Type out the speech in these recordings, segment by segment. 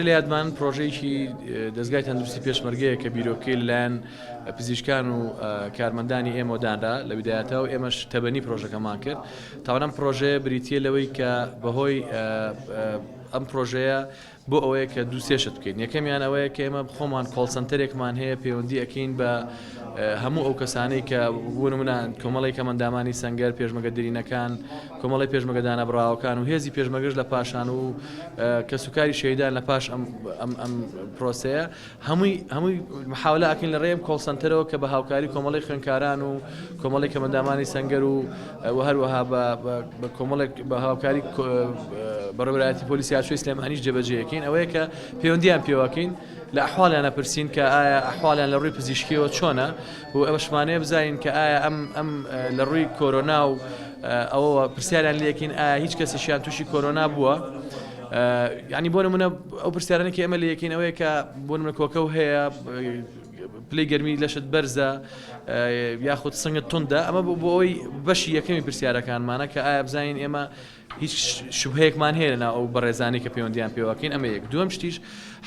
لە یادمان پرۆژەیەکی دەزگای تەندروستی پێشمەرگەیە کە بیرۆکەی لەلایەن پزیشکان و کارمەندانی ئێمەوە دانرا لە بدایەتە و ئێمەش تەبەنی پرۆژەکەمان کرد. تاوان ئەم پرۆژەیە بریتییە لەوەی کە بەهۆی ئەم پرۆژەیە بۆ ئەوەیە کە دوو سێ شت بکەین یەکەمیان ئەوەیە کە ئێمە خۆمان call center ێکمان هەیە پەیوەندی ئەکەین بە هەموو ئەو کەسانەی کە بۆ نمونە کۆمەڵی کەمەندامانی سەنگەر پێشمەگە درینەکان کۆمەڵی پێشمەگە دانەبڕاوەکان و هێزی پێشمەگەش لە پاشان و کەسوکاری شەیدان لە پاش ئەم ئەم پرۆسەیە هەمووی هەمووی محاولە ئەکەین لە ڕێی ئەم call center ەوە کە بە هاوکاری کۆمەڵی خوێنکاران و کۆمەڵی کەمەندامانی سەنگەر و و هەروەها بە بە کۆمەڵێک بە هاوکاری بەڕێوەبەرایەتی پۆلیسی هاتوچۆی سلێمانیش جێبەجێ ئەکەین ئەوەیە کە پەیوەندیان پێوەکەین لە ئەحواڵیان ئەپرسین کە ئایا ئەحواڵیان لە ڕووی پزیشکیەوە چۆنە و ئەوەشمانەیە بزانین کە ئایا ئەم ئەم لە ڕووی کۆرۆنا و ئەوەوە پرسیاریان لێکین ئایا هیچ کەسێکیان تووشی کۆرۆنا بووە یعنی بۆ نمونە ئەو پرسیارانە کە ئێمە لە یەکین ئەوەیە کە بۆ نمونە کۆکە و هەیە پلەی گەرمی لەشت بەرزە یاخود سنگت توندە ئەمە بۆ ئەوەی بەشی یەکەمی پرسیارەکانمانە کە ئایا بزانین ئێمە هیچ شوبهەیەکمان هەیە لەناو ئەو بەڕێزانەی کە پەیوەندیان پێوەکەین ئەمە یەک دووەم شتیش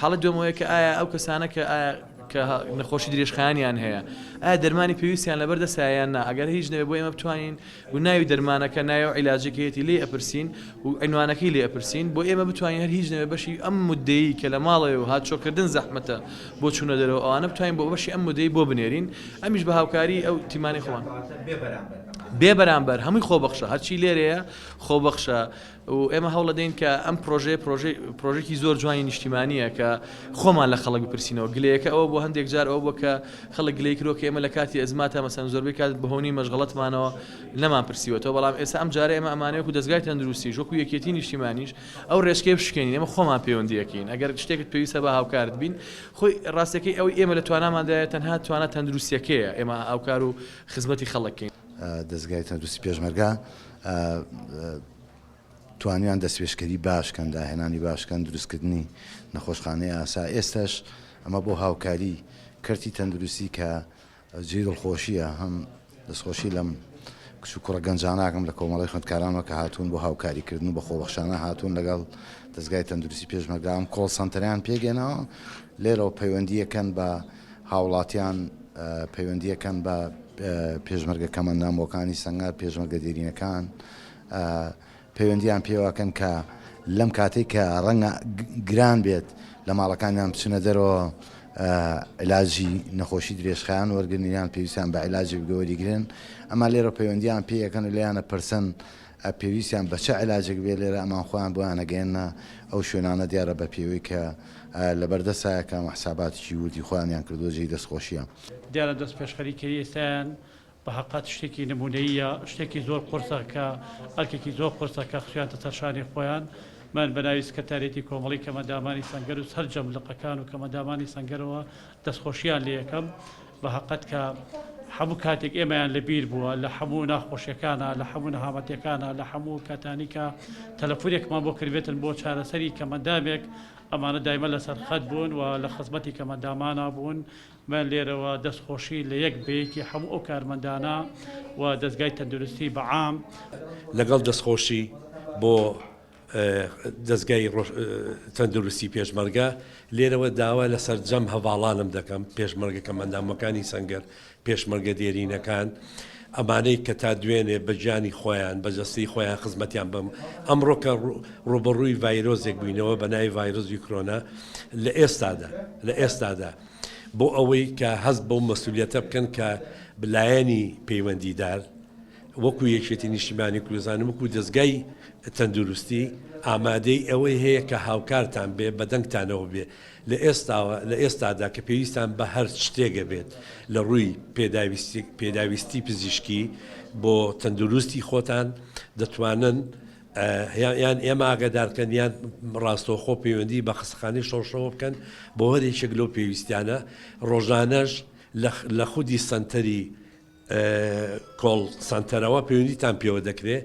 حاڵەت دووەمەوەیە کە ئایا ئەو کەسانە کە ئایا کە نەخۆشی درێژخایەنیان هەیە ئایا دەرمانی پێویستیان لەبەر دەستە یان نا ئەگەر هیچ نەبێ بۆ ئێمە بتوانین و ناوی دەرمانەکە ناوی ئەو عیلاجەکەیەتی لێی ئەپرسین و عینوانەکەی لێ ئەپرسین بۆ ئێمە بتوانین هەر هیچ نەبێ بەشی ئەم مدەیی کە لە ماڵەوە و هاتچۆکردن زەحمەتە بۆ چوونە دەرەوە ئەوانە بتوانین بۆ بەشی ئەم مدەی بۆ بنێرین ئەمیش بە هاوکاری ئەو تیمانەی خۆمان بێ بەرامبەر هەمووی خۆبەخشە هەرچی لێرەیە خۆبەخشە و ئێمە هەوڵەدەین کە ئەم پرۆژەیە پرۆژەی پرۆژێکی زۆر جوانی نیشتیمانییە کە خۆمان لە خەڵک بپرسینەوە گلەیەکە ئەوە بۆ هەندێک جار ئەوە بۆ کە خەڵک گلەی کرۆ کە ئێمە لە کاتی ئەزماتا مەسەن زۆربەی کات بەهۆنی مەشغەڵەتمانەوە نەمان پرسیوەتەوە بەڵام ئێستا ئەم جارە ئێمە ئەمانەیە وەکو دەزگای تەندروستیش وەکو یەکێتی نیشتیمانیش ئەو ڕێچکەیە بشکێنین ئێمە خۆمان پەیوەندیەکەین ئەگەر شتێکت پێویستە بە هاوکارت بین خۆی ڕاستەکەی ئەوەی ئێمە لە تواناماندایە تەنها توانا تەندروستیەکەیە ئێمە هاوکار و خزمەتی خەڵک کەین. دەزگای تەندروستی پێشمەرگە توانیان دەستپێشکەری باش کەن، داهێنانی باش کەن، دروستکردنی نەخۆشخانەی ئاسا، ئێستاش ئەمە بۆ هاوکاری کەرتی تەندروستی کە جێی دڵخۆشییە، هەم دەستخۆشی لەم کچ و کوڕە گەنجانە ئەکەم لە کۆمەڵەی خوێندکارانەوە کە هاتوون بۆ هاوکاریکردن و بە خۆبەخشانە هاتوون لەگەڵ دەزگای تەندروستی پێشمەرگە ئەم call center ەیان پێکهێناوە، لێرەوە پەیوەندییەکەن بە هاوڵاتیان پەیوەندییەکەن بە پێشمەرگە کەمئەندامبووەکانی سەنگەر، پێشمەرگە دێرینەکان پەیوەندییان پێوەکەن کە لەم کاتەی کە ڕەنگە گران بێت لە ماڵەکانیان بچنە دەرەوە عیلاجی نەخۆشی درێژخایەن وەرگرن یان پێویستیان بە عیلاجی بگە وەریگرن ئەما لێرە پەیوەندیان پێ ئەکەن و لێیان ئەپرسن پێویستیان بە چ عیلاجێک بێ لێرە ئەمان خۆیان بۆیان ئەگەیەننە ئەو شوێنانە دیارە بە پێوەی کە لەبەردەستایە کە ئەمە حساباتێکی وردی خۆیانیان کردووە جێی دەستخۆشیە. دیارە دەستپێشخەریکەی ئێستایان بە هەقەت شتێکی نمونەییە، شتێکی زۆر قورسە کە ئەرکێکی زۆر قورسە کە خستویانتە سەر شانی خۆیان. من بە ناوی سکرتاریەتی کۆمەڵەی کەمئەندامانی سەنگەر و سەرجەم لقەکان و کەمئەندامانی سەنگەرەوە دەستخۆشیان لێ ئەکەم بە هەقەت کە هەموو کاتێک ئێمەیان لە بیر بووە لە هەموو ناخۆشیەکانا لە هەموو نەهامەتیەکانا لە هەموو کاتانی کە تەلەفونێکمان بۆ کردبێتن بۆ چارەسەری کەمئەندامێک ئەمانە دایمە لەسەر خەت بوون و لە خزمەتی کەمئەندامانا بوون. من لێرەوە دەست خۆشی لە یەک بە یەکی هەموو ئەو کارمەندانە و دەزگای تەندروستی بە عام. لەگەڵ دەستخۆشی بۆ دەزگای تەندروستی پێشمەرگە، لێرەوە داوا لە سەرجەم هەڤاڵانم دەکەم، پێشمەرگە کەمئەندامەکانی سەنگەر، پێشمەرگە دێرینەکان، ئەمانەی کە تا دوێنێ بە گیانی خۆیان، بە جەستەی خۆیان خزمەتیان بەم، ئەمڕۆ کە ڕووبەڕووی ڤایرۆسێک بووینەوە بە ناوی ڤایرۆسی کرۆنا، لە ئێستادا، لە ئێستادا بۆ ئەوەی کە هەست بەو مەسئولیەتە بکەن کە لایەنی پەیوەندیدار وەکو یەکێتی نیشتیمانی کوردستان وەکو دەزگای تەندروستی ئامادەی ئەوەی هەیە کە هاوکارتان بێ بەدەنگتانەوە بێ لە ئێستاوە لە ئێستادا کە پێویستان بە هەر شتێگە بێت لە ڕووی پێداویستی پێداویستی پزیشکی بۆ تەندروستی خۆتان دەتوانن یان ئێمە ئاگادار بکەن یان ڕاستەوخۆ پەیوەندی بە خەستەخانەی شۆڕشەوە بکەن بۆ هەر یەکێک لەو پێویستیانە ڕۆژانەش لە خودی سەنتەری کۆڵ سەنتەرەوە پەیوەندیتان پێوە دەکرێت.